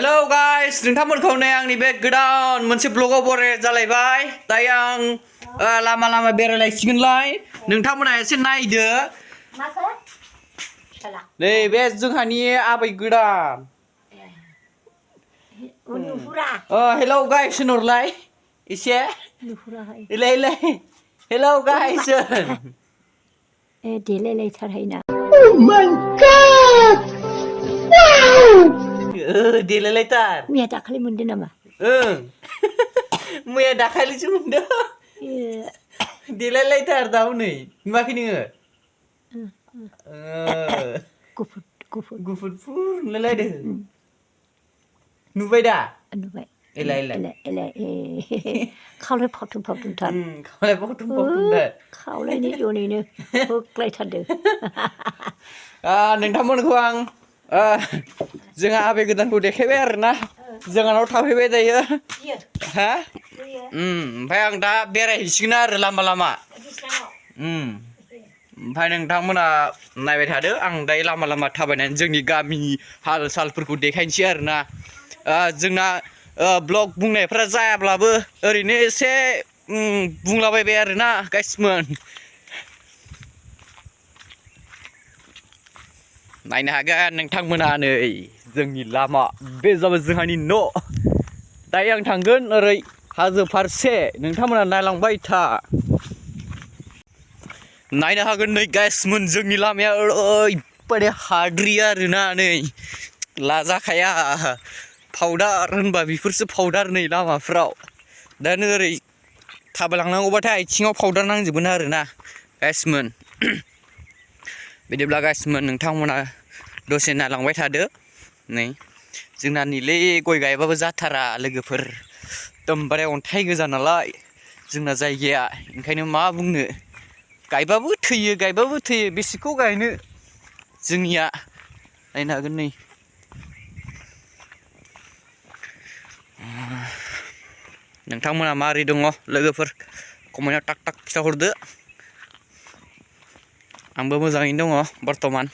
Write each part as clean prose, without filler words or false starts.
Hello guys, नोंथांमोनखौ नै आंनि बे गोदान मोनसे ब्लगाव बराय जालायबाय। दायो आं लामा बेरायलायसिगोनलाय। नोंथांमोना एसे नायदो। नै बे जोंहानि आबै गोदान। Hello guys, होनहरलाय एसे। इलाय Hello guys। देलायलायथारहायना। Oh my god! Wow! देलायलायथार। मैया दाखालि मोनदों नामा? मैया दाखालिसो मोनदों। देलायलायथार दा हनै नुवाखै नोङो? गुफुर फुरलायलायदों। नुबाय दा? नुबाय। एलाय खावलाय फावथुम फावथुमथार। खावलाय फावथुम फावथुमथार। खावलायनि ज'नैनो होख्लायथारदों। नोंथांमोनखौ आं जोंहा आबै गोदानखौ देखायबाय आरोना। जोंहानाव थाफैबाय दायो। हा? ओमफ्राय आं दा बेरायहैसिगोन आरो लामा। ओमफ्राय नोंथांमोना नायबाय थादो। आं दायो लामा थाबायनानै जोंनि गामिनि हाल सालफोरखौ देखायनोसै आरोना। जोंना ब्लग बुंनायफ्रा जायाब्लाबो ओरैनो एसे बुंलाबायबाय आरोना गाइसमोन। नायनो हागोन नोंथांमोना नै जोंनि लामा बे जाबाय जोंहानि न'। दायो आं थांगोन ओरै हाजो फारसे। नोंथांमोना नायलांबाय था। नायनो हागोन नै गाइसमोन जोंनि लामाया ओरैबायदि हाद्रि आरोना नै लाजाखाया। पाउडार होनबा बेफोरसो पाउडार नै लामाफ्राव। दा नै ओरै थाबायलांनांगौबाथाय आथिङाव पाउडार नांजोबगोन आरोना गाइसमोन। बिदिब्ला गाइसमोन नोंथांमोना दसे नायलांबाय थादो। नै जोंना नैलै गय गायबाबो जाथारा लोगोफोर। एकदमबारे अन्थाइ गोजा नालाय जोंना जायगाया। ओंखायनो मा बुंनो। गायबाबो थैयो बेसेखौ गायनो जोंनिया। नायनो हागोन नै। नोंथांमोना माबोरै दङ लोगोफोर कमेन्टआव टाक खिथाहरदो। आंबो मोजाङैनो दङ बर्थमान।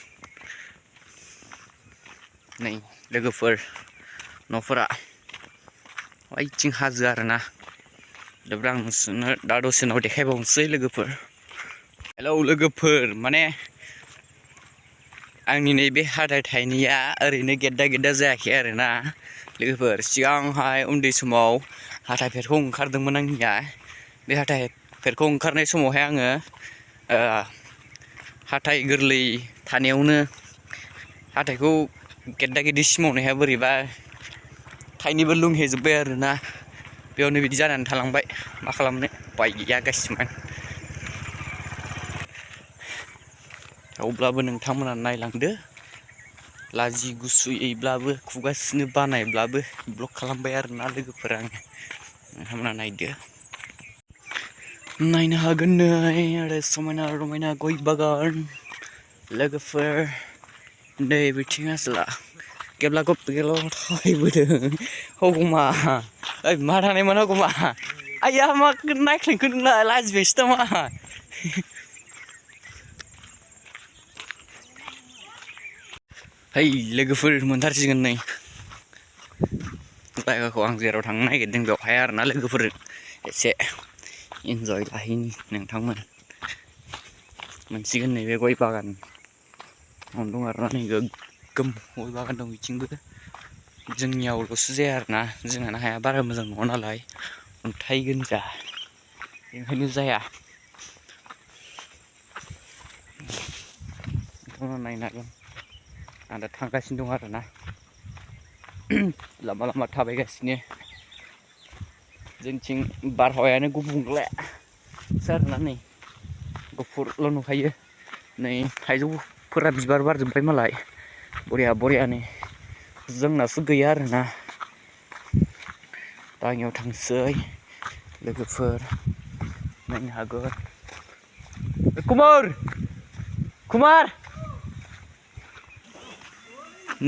नै लोगोफोर न'फोरा ओइथिं हाजो आरोना। बिदिब्ला आं नोंसोरनो दा दसे उनाव देखायबावनोसै लोगोफोर। हेलौ लोगोफोर माने आंनि नैबे हाथाय थाइनैया ओरैनो गेद्दा जायाखै आरोना लोगोफोर। सिगांहाय उन्दै समाव हाथाय फेरखौ ओंखारदोंमोन आंनिया। बे हाथाय फेरखौ ओंखारनाय समावहाय आङो हाथाय गोरलै थानायावनो हाथायखौ गेद्दा सिमावनाया बोरैबा थाइनैबो लुंहेजोब्बाय आरोना। बेयावनो बिदि जानानै थालांबाय। मा खालामनो उपाय गैया गाइसमोन। अब्लाबो नोंथांमोना नायलांदो। लाजि गुसुयैब्लाबो खुगा सिनो बानायब्लाबो ब्लग खालामबाय आरोना लोगोफोर आङो। नोंथांमोना नायदो। नायनो हागोन नै आरो समायना रमायना गय बागान लोगोफोर। नै बिथिं आसोला गेबला थाबायबोदों हगमा। ओइ मा थानायमोन हगमा। आइया मा नायख्लेंखो नोंलाय लाजिबायसो नामा। है लोगोफोर मोनथारसिगोन नै जायगाखौ आं जेराव थांनो नागिरदों बेवहाय आरोना लोगोफोरजों एसे इन्जय लाहैनि। नोंथांमोन मोनसिगोन नैबे गय बागान दं आरोना नै गोग्गोम गय बागान दं बिथिंबो। जोंनियावल'सो जाया आरोना। जोंहाना हाया बारा मोजां नङा नालाय अन्थाइ गोजा ओंखायनो जाया। नोंथांमोना नायनो हागोन आं दा थांगासिनो दं आरोना। लामा थाबायगासिनो। जोंथिं बारहावायानो गुबुंलेसो आरोना नै गुफुरल' नुखायो। नै थाइजौफोरा बिबार बारजोब्बाय मालाय बरियानो। जोंनासो गैया आरोना। गामियाव थांसै लोगोफोर नायनो हागोन। कुमार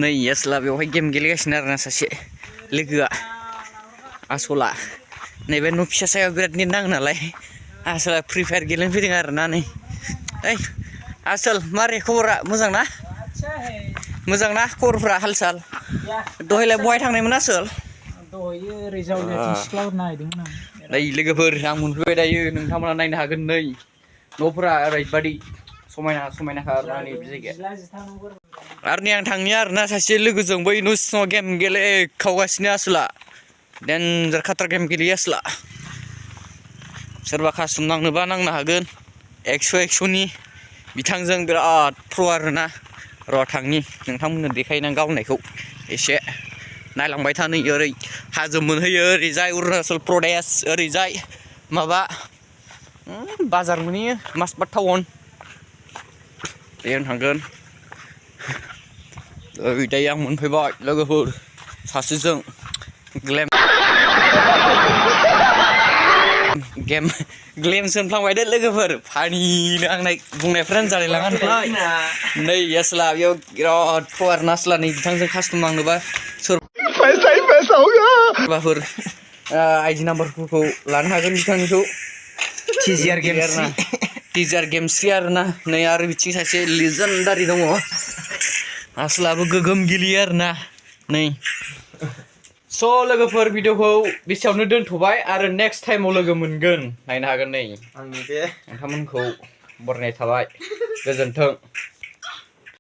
नै आसोला बेवहाय गेम गेलेगासिनो आरोना सासे लोगोआ आसला। नैबे न' फिसा सायाव बिराद नेट नाङो नालाय आसोला फ्रि फायार गेलेनो फैदों आरोना नै। ओइ आसोल मारै खबरा मोजां ना? मोजां ना खबरफ्रा हाल साल? दहायलाय बहाय थांनायमोन आसोल दहायो रिजाल्ट सिख्लाफोर नायदोंमोन आं नै लोगोफोर आं मोनफैबाय दायो नोंथांमोना नायनो हागोन नै न'फोरा ओरैबायदि समायना समायनाखा आरोना नै बे जायगाया आरो नै आं थांनि आरोना सासे लोगोजों बै न' सिङाव गेम गेलेखावगासिनो आसोला डेन्जार खाथ्रा गेम गेलेयो आसोला सोरबा कास्टम नांनोबा नांनो हागोन 100 बिथांजों बिराद प्र आरोना र' थांनि नोंथांमोननो देखायना गावनायखौ एसे नायलांबाय था नै ओरै हाजो मोनहैयो ओरैजाय अरुणाचल प्रदेश ओरैजाय माबा बाजार मोनहैयो मासबाद टाउन बेयाव थांगोन ओरै दायो आं मोनफैबाय लोगोफोर सासेजों ग्लेम सोनफ्लांबाय दे लोगोफोर फानिनो आंना बुंनायफ्रानो जालाय लाङा नालाय नै आसोला बेयाव बिराद फुवार नासला नै बिथांजों कास्टम नांनोबा सोरबाफोर आइडि नाम्बारफोरखौ लानो हागोन बिथांनिखौ टिजार गेमस्रि आरोना नै आरो बिथिं सासे लेजेन्डारि दङ आसोलाबो गोगोम गेलेयो आरोना नै स' लोगोफोर भिडिअखौ बेसेयावनो दोनथ'बाय आरो नेक्स्ट टाइमाव लोगो मोनगोन नायनो हागोन नै आंनि बे नोंथांमोनखौ बरायनाय थाबाय गोजोन्थों